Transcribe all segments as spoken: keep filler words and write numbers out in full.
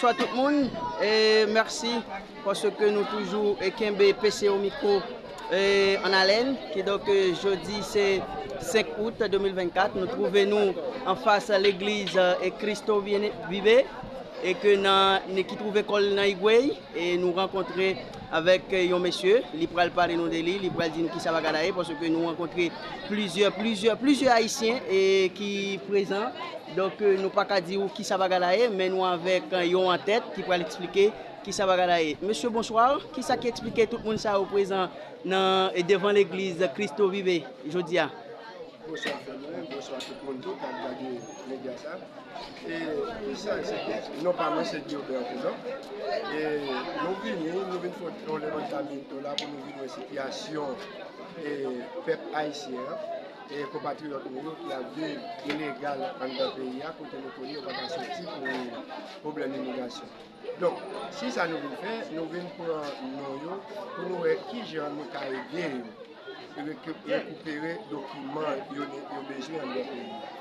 Bonswa tout moun, e mèsi paske nou toujou e kenbe P C O Mikwo e an alèn. Kidonk, e, jodi se senk out de mil vennkat, nou twouve nou anfas legliz e Cristo Viene- Vive e ke nan, ki twouve kò l nan Higüey, e nou rankontre avèk e yon mesye, li pral pale nou de li, li pral di nou kisa bagay la ye, paske nou rankontre plizyè, plizyè, plizyè Ayisyen e ki prezan. Donk, e, nou pa ka di w kisa bagay la ye, men nou avèk e yon antèt ki pral eksplike kisa bagay la ye. Mesye, bonswa. Kisa ki eksplike tout moun sa yo prezan nan, e devan legliz Cristo Vive jodi a? Bonswa Fèmen, bonswa tout moun tou k ap gade medya sa. E kisa se ke, non pa mwen se Gilbert Prison. E nou vini, nou vin fè yon levantamiento la pou nou vin wè sitiyasyon e pèp ayisyen an e konpatriyòt nou yo ki ap viv ilegal anndan peyi a, kote nou konnen yo pa ka soti pou pwoblèm imigrasyon. Donk, si sa nou vin fè, nou vin pran non yo pou nou wè kijan nou ka ede yo reke- rekipere dokiman yo, yo bezwen anndan peyi a.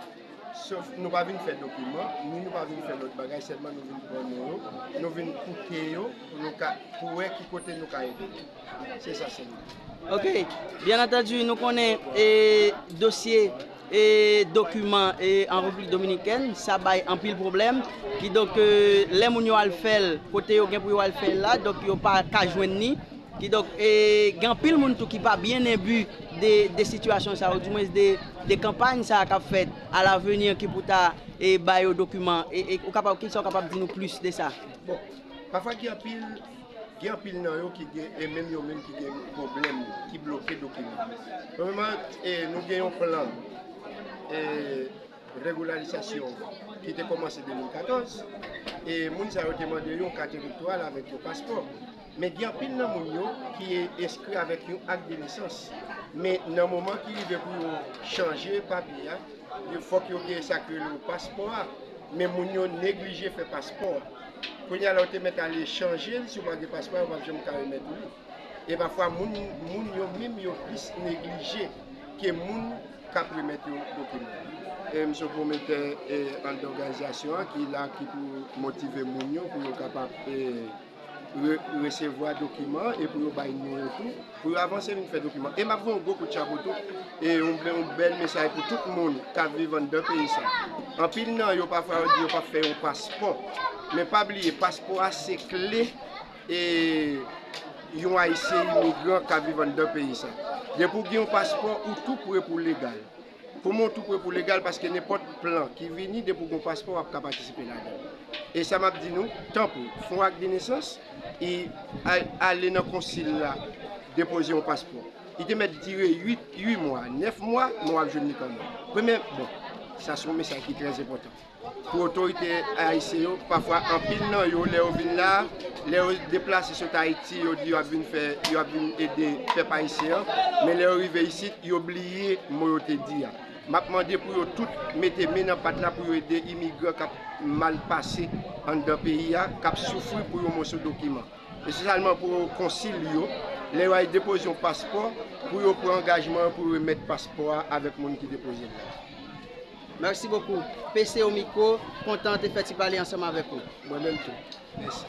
Sof nou pa vin fè dokiman, ni nou pa vin fè lòt bagay, sèlman nou vin pran non yo, nou vin koute yo pou nou ka, pou wè ki kote nou ka ede yo. Se sa sèlman. Ok, byen antandi, nou konnen e dosye e dokiman e an Repiblik Dominikèn, sa bay anpil pwoblèm. Kidonk, e, lè moun yo al fè l, kote yo gen pou yo al fè l la, donk yo pa ka jwenn ni. Kidonk, e, gen anpil moun tou ki pa byen enbi de, de sitiyasyon sa, oudimwens de, de kanpay sa k ap fèt alavenir ki pou ta e ba yo dokiman. E, e ou kapab, kisa w kapab di nou plis de sa? Bon, pafwa gen anpil, gen anpil nan yo ki gen, e menm yo menm ki gen pwoblèm, ki bloke dokiman. Premyèman, e, nou gen yon plan e regularizasyon ki te kòmanse de mil katòz, e moun sa yo te mande yon kat elektoral avèk yon paspò. Men gen anpil nan moun yo ki enskri avèk yon ak de nesans. Men nan moman ki rive pou yo chanje papye a, yo, fòk yo gen sa k rele yon paspò a. Men moun yo neglije fè paspò a. Kounye a la, ou te mèt ale chanje l, si w pa gen paspò a, ou p ap janm ka remèt ou li. E pafwa, moun, moun yo menm, yo plis neglije ke moun k ap remèt yo dokiman. E m se yon pwometè e anndan òganizasyon an ki la, ki pou motive moun yo pou yo kapab e re- resevwa dokiman e pou yo bay non yo tou, pou yo avanse vin fè dokiman. E m ap voye yon gwo kout chapo tou, e yon bè- yon bèl mesaj pou tout moun k ap viv anndan peyi sa. Anpil nan yo pafwa yo di yo p ap fè yon paspò. Men pa bliye, paspò a se kle e yon Ayisyen imigran k ap viv anndan peyi sa. Depi w gen yon paspò, ou tou pre pou legal. Pou mwen, ou tou pre pou legal, paske nenpòt plan ki vini, depi w gen yon paspò, w ap ka patisipe ladan l. E sa m ap di nou, tanpri, fè yon ak de nesans, e a- ale nan konsil la, depoze yon paspò. Li te mèt dire uit, uit mwa, nèf mwa, men w ap jwenn li kanmenm. Premye, bon, sa se yon mesaj ki trè enpòtan. Pou otorite ayisyen yo, pafwa anpil nan yo, lè yo vin la, lè yo deplase sot Ayiti, yo di yo ap vin fè, yo ap vin ede pèp ayisyen an, men lè yo rive isit, yo bliye mo yo te di a. M ap mande pou yo tout mete men nan pat la pou yo ede imigran k ap mal pase anndan peyi a, k ap soufri pou yon moso dokiman. Espesyalman pou konsil yo, lè yo al depoze yon paspò, pou yo pran angajman yo pou yo remèt paspò a avèk moun ki depoze l la. Merci beaucoup. P C O Mikwo, kontan te fè ti pale ansanm avèk ou. Mwen menm tou. Mèsi.